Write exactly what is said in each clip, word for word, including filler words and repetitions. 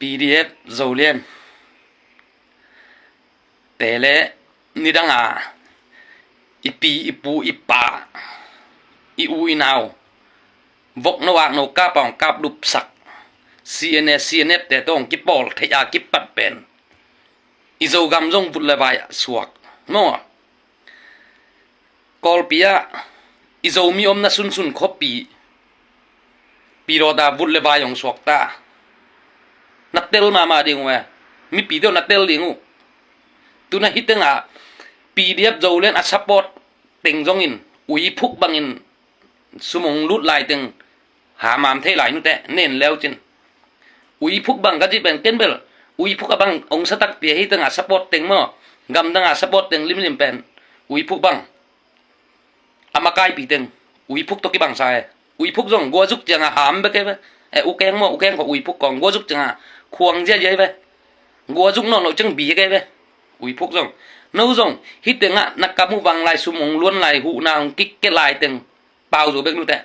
P D F Zolian te le nidanga i pi, i pu, i pa, i u, i nau, vokno akno kap a hong kap lupsak C N A, C N F te tawh hong kipawl theih a kipat pen i Zogam zong vut le vai ah suak maw? Kawlpi ah i Zomi omna sunsun khuapi Pidawta vut le vai hong suakta. Na tel mahmah ding uh e. Mipite uh na tel ding uh. Tuna hih tengah P D F Zolian a support teng zongin uiphuk bangin sum hong lut lai teng hamam thei lai nute nen leu cin. Uiphuk bang ka cih pen ken bel uiphuk a bang hong sa takpi a, hih tengah support teng maw, gamdanga support teng limlim pen uiphuk bang a makaipi teng uiphuk tawh kibangsa e. Uiphuk zong guazuk cianga ham bek e ve. E, ukeng maw, ukeng khaw uiphuk kong guazuk cianga khuang ziazia e ve. Guazuk nawn loh ciang bi e ve. Uiphuk zong, no zong hih tengah na kam uh vang lai, sum hong luan lai, huhna hong kik ke lai teng pau zo bek nute.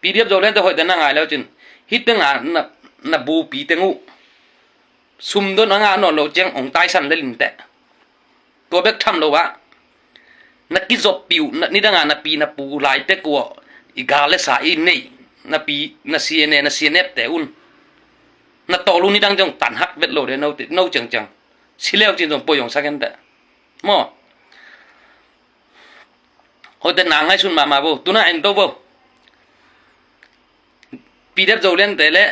P D F Zolian te hoihte na ngai leu cin, hih tengah na, na bupi teng uh sum don a ngah nawn loh ciang hong taisan lel inteh. Tua bek tham lo ah na kizoppih uh, na, nidanga na pi na pu lai pek uh i gal le sa i neih na pi, na C N A, na C N F te un na tawl uh nidang ciang tan hak vet lo de, no, no ciangciang si leu cin zong poi hong sa kenteh maw? Hoihte na ngaihsun mahmah vo. Tuna en to vo. P D F Zolian te le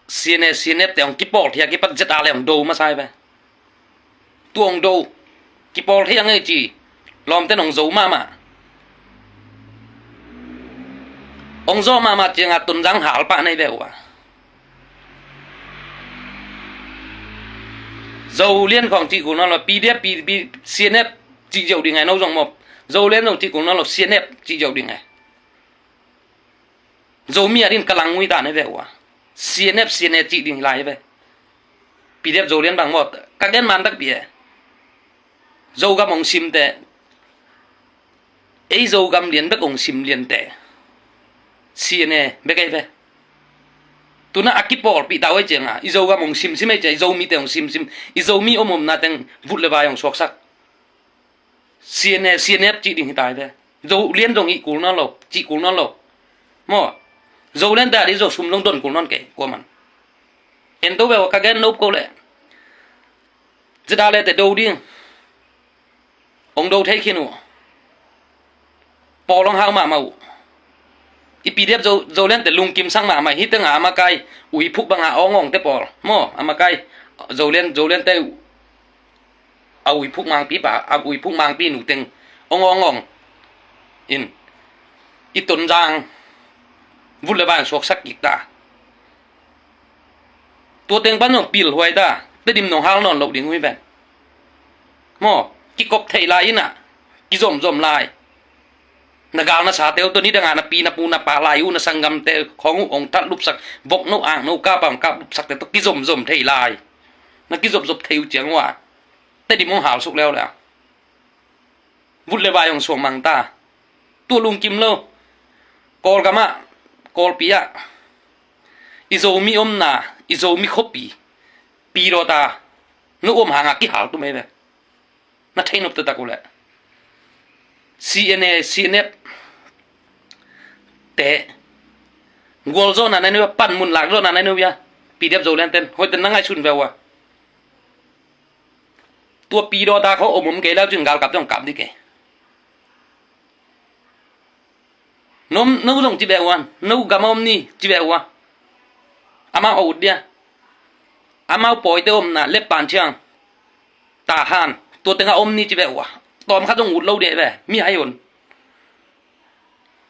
C N A, C N F te hong kipawl thia kipat Z R le hong do masa hi ve. Tu hong do kipawl thia ngei ci lawmten hong zo mahmah. Hong zo mahmah cianga Tonzang hal pah nei ve uh a. Zolian khawng cih kul nawn lo, P D F, P D F, C N F cih ziau ding ai no zong maw. Zolian zong cih kul nawn lo, C N F cih ziau ding ai. Zomi a din ka lang ngui dan ai ve uh a. C N F, C N A cih ding lai ve. P D F Zolian bang maw, ka gen man takpi e. Zogam hong simte, ei Zogam lian bek hong sim liante C N A bek ei ve. Tuna a kipawlpih ta uh ei cianga i Zogam hong simsim ei cianga i Zomite hong simsim, i Zomi om omna teng vut le vai hong suaksak C N A, C N F cih ding hi ta ei ve. Zolian zong ih kul nawn lo, cih kul nawn lo maw. Zolian ta dih zo sum zong don kul nawn kei kuaman. En to ve uh a, ka gen nop ko le. Zeta le te do ding. Ong do thei khin uh. Pawl ong hau mahmah uh. I P D F Zo, Zolian te lungkim sang mahmah hi. Hih tengah a makai uiphuk banga ong ong te pawl maw, a makai Zolian, Zolian te a uiphuk mangpi pa, a uiphuk mangpi nu teng ong ong ong in i Tonzang vut le vai suaksak kik ta. Tua teng pan zong pilhuai ta, Tedim nong hal nawn loh ding uh hi ven. Maw, kikop theih lai inah, kizomzom lai. Na gal na sa teu tawh nidangah na pi na pu na pa lai uh, na sanggamte khawng uh ong that lupsak, vok no ang no kapa ong kap lupsakte tawh kizomzom thei lai. Na kizopzop thei uh ciang uh a, Tedim ong hal suk leuleu. Vut le vai ong suang mang ta. Tua lungkim lo. Kawlgamah, Kawlpi ah i Zomi omna, i Zomi khuapi Pidawta no om hanga kihal tum ei ve. Na thei nop taktak uh leh C N A, C N F te gualzawhna na nei uh a, panmun lakzawhna na nei uh a, P D F Zolian ten hoihten na ngaihsun ve uh a. Tua Pidawta khawng om om kei leu cin galkap te hong kap dih kei. No, no zong ci beh uh a, no gam a om ni ci beh uh a. Amau a ut dia. Amau pawite omna Leppan Chiang, Tahan, tua tengah om ni ci beh uh a. Tawm khat zong ut lo deh ve, mi hai un.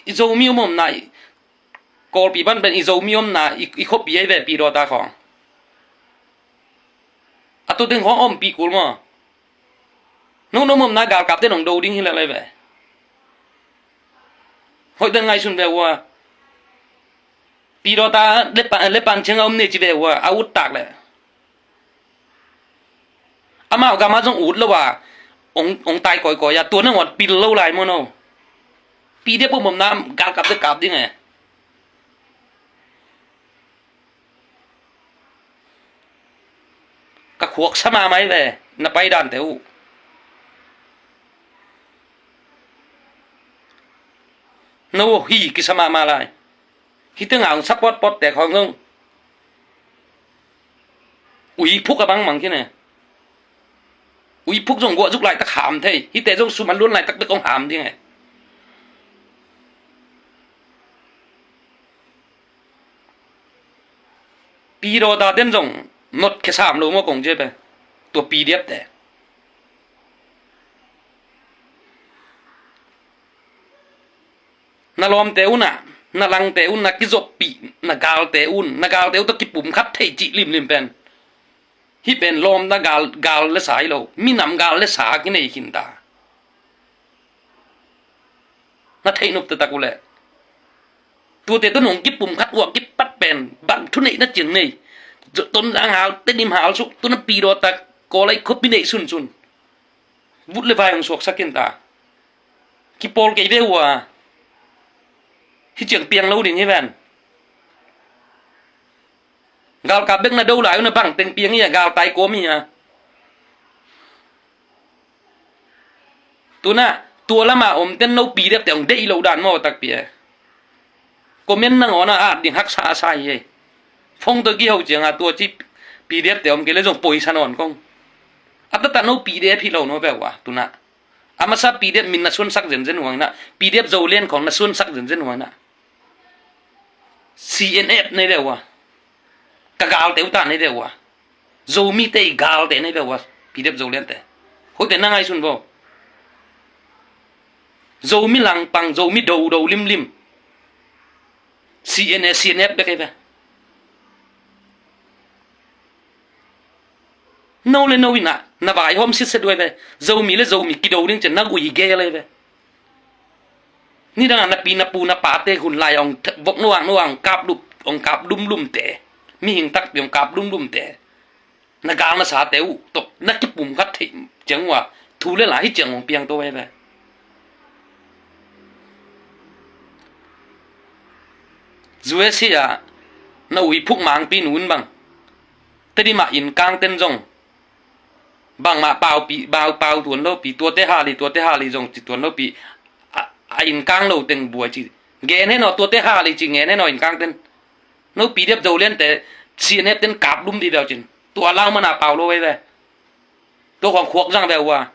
I Zomi om omna, i Kawlpi pan pen i Zomi omna, i, i khuapi ei ve Pidawta khawng. A tua teng khawng ompih kul maw. No, no om omna galkap te nong do ding hi lel ei ve. Hoihten ngaihsun ve uh a. Pidawta Leppan, Leppan Chiang a om ni ci ve uh a, a ut tak leh. Amau gama zong ut lo a, ong, ong tai kawikawi a, tua nangawn pil lo lai maw no. P D F om omna galkap te kap ding e. Puaksa mahmah hi ve, na pai dante uh. No hi kisa mahmah lai. Hite ngau sa potpot te khawng zong. Uiphuk a bangmang kine. Uiphuk zong guahzuk laitak ham thei. Hite zong sum a luan laitak bek hong ham ding e. Pidawta den zong notkhia sam lo maw kong zia pe. Tua P D F te. Na lawmte un ah, na langte un, na kizoppih, na galte un, na galte uh tawh kipumkhat thei cih limlim pen. Hih pen lawmna gal, gal le sa hi lo, minam gal le sa kinei khin ta. Na theih nop taktak uh leh. Tuate tawh nong kipumkhat uh a kipat pen, bang thuneihna cing nei. Tonzang hal, Tedim hal suk, tuna Pidawta, Kawlai khuapi neih sunsun. Vut le vai hong suaksak khin ta. Kipawl kei ve uh a. Hih ciang piang lo ding hi ven. Galkap bek na do lai uh na bang teng piang hi a, galtai kawm hi a. Tuna, tua lama omten no P D F te hong deih lo dan maw takpi e. Comment nangawn a at ding haksa a sa hi e. Phone tawh kiho cianga tua ci P D F te om kei le zong poisa nawn kong. A tata no P D F hi lo no ve uh a, tuna. A masa P D F min na suansak zenzen huang ina. P D F Zoland khawng na suansak zenzen huang ina. C N F nei ve uh a. Ka galte uh ta nei ve uh a. Zomite i galte nei ve uh a. P D F Zoland te. Hoih pen na ngaihsun vo. Zomi langpang, Zomi dodo limlim. C N A, C N F bek ei ve. No le no ina, na vaihawm sitset uh ei ve. Zomi le Zomi kido ding cian na ui gel ei ve. Nidang a na pi na pu na pate hun lai hong vok no ang no ang kap lup, hong kap lumlum te. Mihing takpi hong kap lumlum te. Na gal na sate uh tawh na kipumkhat theih ciang uh a thu le la hi ciang hong piang to ei ve. U S A ah na uiphuk mangpi nu in bang Tedim ah innkangten zong bangmah paupi, pau, pau tuan lopi, tuate hali, tuate hali zong ci tuan lopi, a, a innkang lo teng buai ci. Gen hen aw, tuate hali ci gen hen aw innkangten. No P D F Zoland te C N F ten kap lum di beu cin. Tua lau mana pau lo ei ve. Tua khong khuak zang beu uh a.